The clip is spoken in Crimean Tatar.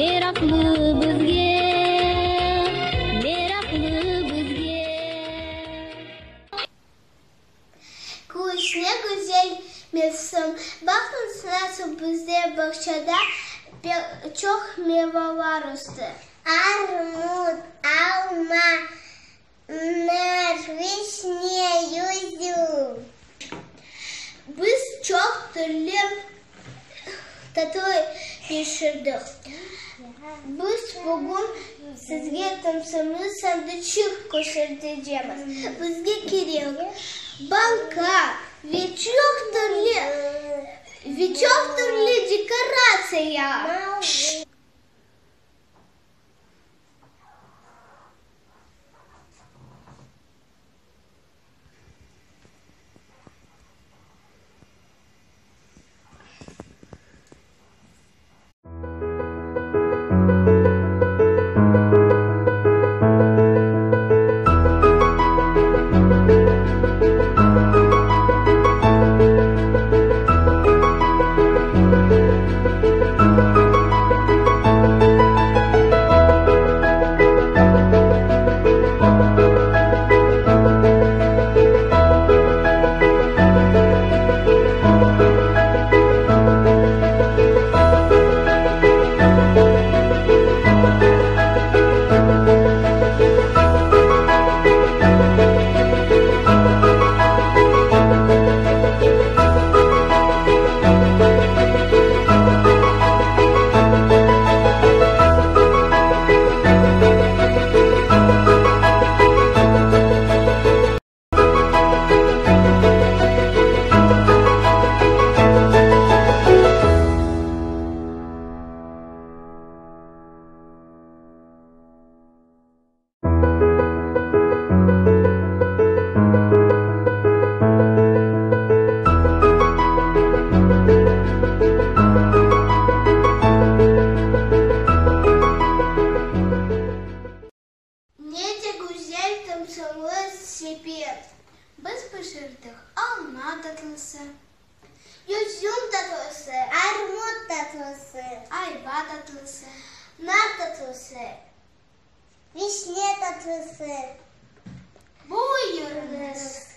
Meraqlı bizge, meraqlı bizge. Küz, ne güzel mevsim! Baqıñız, nasıl bizde bağçada pek çoq mevalar östi. Armut, alma, nar, vişne, yüzüm. Biz çoq türlü tatlı pişirdik. Biz bugün sizge tımsımlı sandıçıq köstertecemiz. Bizge kerek banka ve çoq türlü ve çoq türlü dekoratsiya. Ne de güzel tımsımlı sepet! Biz pişirdik alma tatlısı, yüzüm tatlısı, armut tatlısı, ayva tatlısı, nar tatlısı, vişne tatlısı. Buyurıñız!